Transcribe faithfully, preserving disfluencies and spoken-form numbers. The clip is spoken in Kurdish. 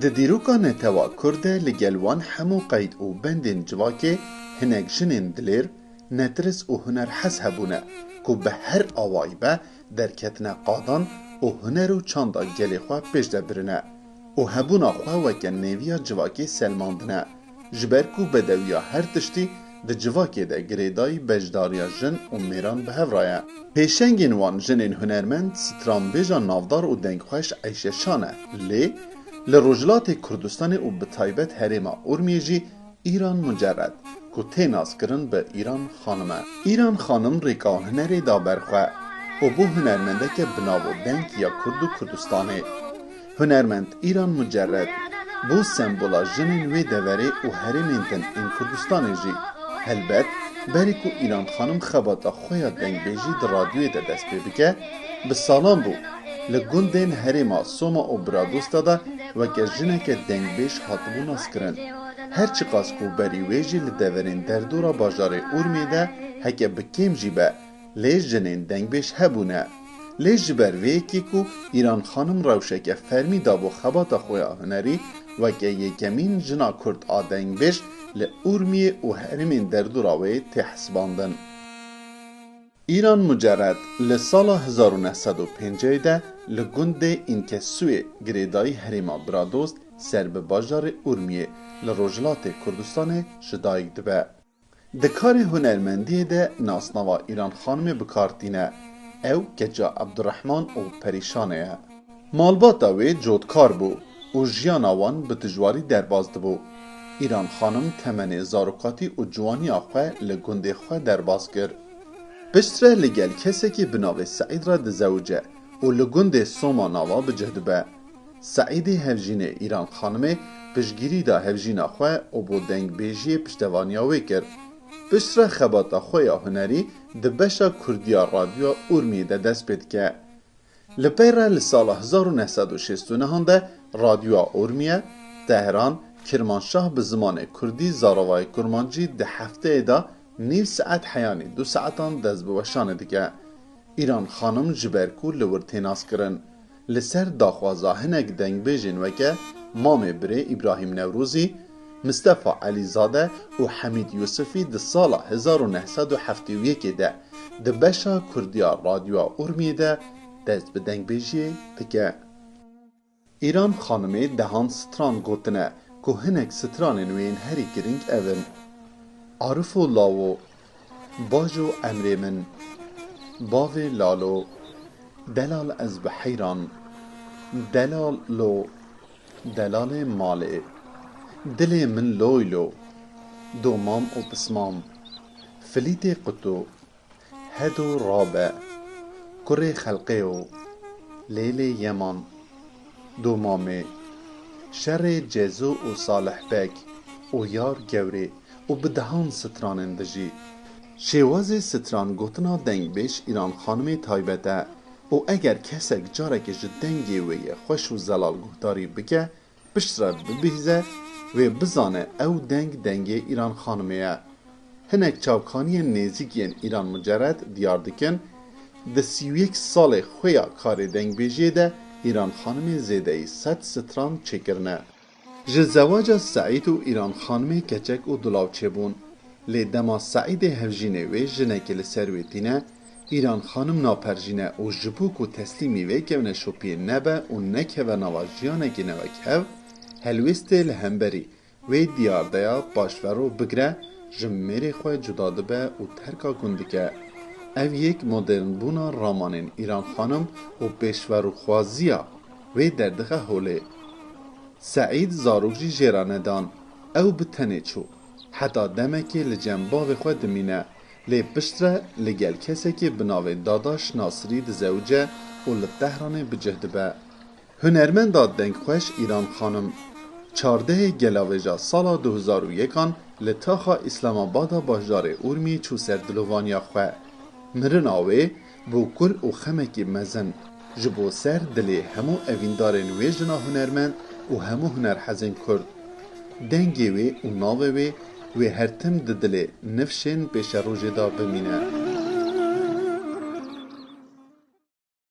Di dîroka netewa Kurd de li gel wan hemû qeyd û bendên civakê hinek jinên dilêr, netirs û hunerhez hebûne ku bi her awayî be derketine qadan û huner û çanda gelê xwe pêş de birine û hebûna xwe weke nêviya civakê selmandine. Ji ber ku bedewiya her tiştî di civakê de girêdayî beşdariya jin û mêran bi hev re ye. Pêşengên wan jinên hunermend, stranbêja navdar û dengxweş Eyşe Şan e, lê li Rojhilatê Kurdistanê û bi taybet herêma Urmiyê jî Îran Mucerred, ku tê naskirin bi Îran Xanim e. Îran Xanim rêka hunerê da ber xwe û bû hunermendeke bi nav û deng ya Kurd û Kurdistanê. Hunermend Îran Mucerred bû sembola jinên wê deverê û herêmên din ên Kurdistanê jî. Helbet, berî ku Îran Xanim xebata xwe ya dengbêjî di radyoyê de dest pê bike, bi salan bû li gundên herêma Soma û Biradosta de weke jineke dengbêj hatibû naskirin. Her çiqas ku berî wê jî li deverên derdora bajarê Urmiyê de heke bi kêm jî be, lê jinên dengbêj hebûne. Lê ji ber vê yekê ku Îran Xanim rewşeke fermî dabû xebata xwe ya hunerî, weke yekemîn jina Kurd a dengbêj li Urmiyê û herêmên derdora wê tê hesibandin. Îran Mucerred li sala hezar û neh sed û pêncî de li gundê Înkesuê girêdayî herêma Biradost ser bi bajarê Urmiyê li Rojhilatê Kurdistanê ji dayik dibe. Di karê hunermendiyê de nasnava Îran Xanimê bi kar tîne. Ew keça Ebdurrehman û Perîşanê ye. Malbata wê cotkar bû û jiyana wan bi dijwarî derbas dibû. Îran Xanim temenê zarokatî û ciwaniya xwe li gundê xwe derbas kir. Piştre li gel kesekî bi navê Seîd re dizewice û li gundê Soma Nava bi cih dibe. Seîdê Hevjînê Îran Xanimê piştgirî da hevjîna xwe û bo dengbêjiyê piştevaniya wê kir. Piştre xebata xwe ya hunerî di beşa kurdî ya Radyoya Urmiyê de dest pê dike. Li pey re li sala hezar û neh sed û şêst û neh de Radyoya Urmiye, Tehran, Kirmanşah bi zimanê kurdî, zaravayê kurmancî di hefteyê de nîv saet heyanî du saetan dest bi weşanê dike. Îran Xanim ji ber ku li wir tê naskirin, li ser daxwaza hinek dengbêjên weke Mamê Birê Îbrahîm Newrozî, Mistefa Elîzade û Hemîd Yusifî di sala hezar û neh sed û heftê û yekê de di beşa kurdî ya Radyoya Urmiyê de dest bi dengbêjiyê dike. Îran Xanimê dehan stran gotine ku hinek stranên wê yên herî girîng ev in: Arif û Lawo, Bajo emrê min, Bavê Lalo, Delal ez bi heyran, Delal lo, Delalê malê, Dilê min loy lo, Domam û pismam, Filîtê quto, Hedo rabe, Kurê Xelqê o, Lêlê Yeman, Domamê, Şerê Cezo û Salih Beg û Yar Gewrê û bi dehan stranên dijî. Şêwazê stran gotina dengbêj Îran Xanimê taybet e û eger kesek careke ji dengê wê yê xweş û zelal guhdarî bike, piştre bibihîze, wê bizane ew deng dengê Îran Xanimê ye. Hinek çavkaniyên nêzîk yên Îran Mucerred diyar dikin, di sî û yek salê xwe ya karê dengbêjiyê de Îran Xanimê zêdeyî sed stran çêkirine. Ji zewaca Seîd û Îran Xanimê keçek û dulav çêbûn. Lê dema Seîdê hevjînê wê jinekê li ser wê tîne, Îran Xanim naperjîne û ji bo ku teslîmî vê kevneşopiyê nebe û nekeve nava jiyanekî newekhev, helwêstê li hemberî wê diyardeya paşvero bigre, ji mêrê xwe cuda dibe û terka gund dike. Ev yek modernbûna ramanên Îran Xanim û pêşverûxwaziya wê derdixe holê. Seîd zarok jî jê re nedan. Ew bi tenê çû. Heta demekê li cem bavê xwe dimîne. Lê piştre li gel kesekê bi navê Dadaş Nasirî dizewice û li Tehranê bi cih dibe. Hunermenda dengxweş Îran Xanim, çardehê Gelavêja sala du hezar û yekan li taxa Îslamabada bajarê Urmiyê çû ser dilovaniya xwe. Mirina wê bû kul û xemekî mezin ji bo ser dilê hemû evîndarên wê jina hunermend û hemû hunerhezên Kurd. Dengê wê û navê wê, wê her tim di dilê nifşên pêşerojê de bimîne.